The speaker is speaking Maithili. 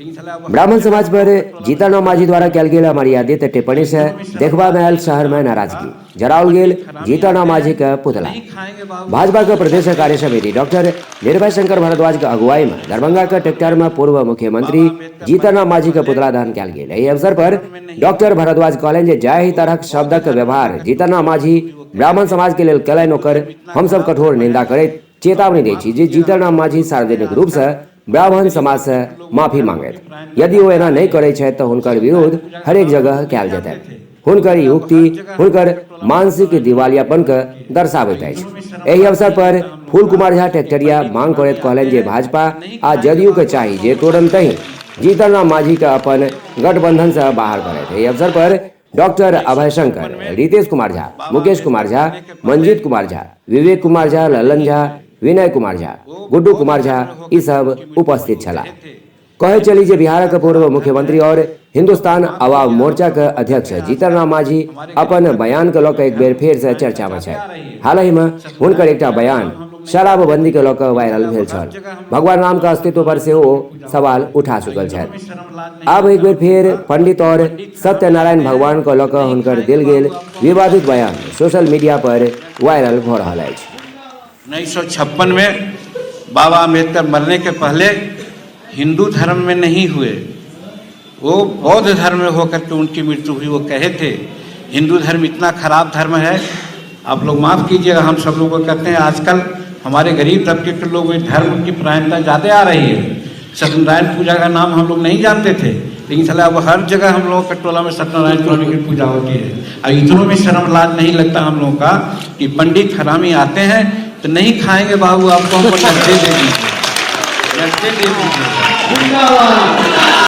ब्राह्मण समाज पर जीतन राम मांझी द्वारा कयल गेल अमर्यादित टिप्पणी से देखबा मे आयल शहर मे नाराजगी। जराओल गेल जीतन राम मांझी के पुतला। भाजपा के प्रदेश कार्य समिति डॉक्टर निर्भय शंकर भारद्वाज के अगुवाई में दरभंगा के टेक्टर में पूर्व मुख्यमंत्री जीतन राम मांझी के पुतला दहन कयल गेल। एहि अवसर पर डॉक्टर भारद्वाज कहलनि जे जाहि तरहक शब्दक व्यवहार जीतन राम मांझी ब्राह्मण समाज के लेल कयलनि ओकर हमसब कठोर निंदा करैत चेतावनी दै छी जे जीतन राम मांझी सार्वजनिक रूप से ब्राह्मण समाज से माफी मांगथि। यदि ओ एना नहि करैत छथि तऽ हुनकर विरोध हरेक जगह कयल जेतनि। हुनकर ई उक्ति हुनकर मानसिक दिवालियापन के दर्शाबैत अछि। एहि अवसर पर फूल कुमार झा टेक्टरिया मांग करैत कहलनि जे भाजपा आ जदयू के चाही जे तुरंतहि जीतन राम मांझी के अपन गठबंधन से बाहर करथि। एहि अवसर पर डॉक्टर अभय शंकर, रितेश कुमार झा, मुकेश कुमार झा, मंजीत कुमार झा, विवेक कुमार झा, ललन झा, विनय कुमार झा, गुड्डू कुमार झा ई सब उपस्थित छलाह। कहै चली जे बिहारक पूर्व मुख्यमंत्री और हिंदुस्तान अवाम मोर्चा के अध्यक्ष जीतन राम मांझी अपन बयान के लऽ कऽ एक बेर फेर से चर्चा में छथि। हालहि में हुनकर एकटा बयान शराबबंदी के लऽ कऽ वायरल भेल छल। भगवान राम के अस्तित्व पर सेहो सवाल उठा चुकल छथि। आब एक बेर फेर पंडित और सत्यनारायण भगवान के लऽ कऽ हुनकर देल गेल विवादित बयान सोशल मीडिया पर वायरल भऽ रहल अछि। 1956 में बाबा अम्बेडकर मरने के पहले हिंदू धर्म में नहीं हुए, वो बौद्ध धर्म में होकर के उनकी मृत्यु हुई। वो कहे थे हिंदू धर्म इतना खराब धर्म है, आप लोग माफ़ कीजिएगा, हम सब लोग कहते हैं आजकल हमारे गरीब तबके के लोग धर्म की परायणता ज़्यादा आ रही है। सत्यनारायण पूजा का नाम हम लोग नहीं जानते थे, लेकिन साला अब हर जगह हम लोगों के टोला में सत्यनारायण स्वामी की पूजा होती है। और इतनों में शर्म लाज नहीं लगता हम लोगों का कि पंडित हरामी आते हैं तो नहीं खाएंगे बाबू, आपको हमको नस्ते दे दीजिए, नस्ते दे दीजिए।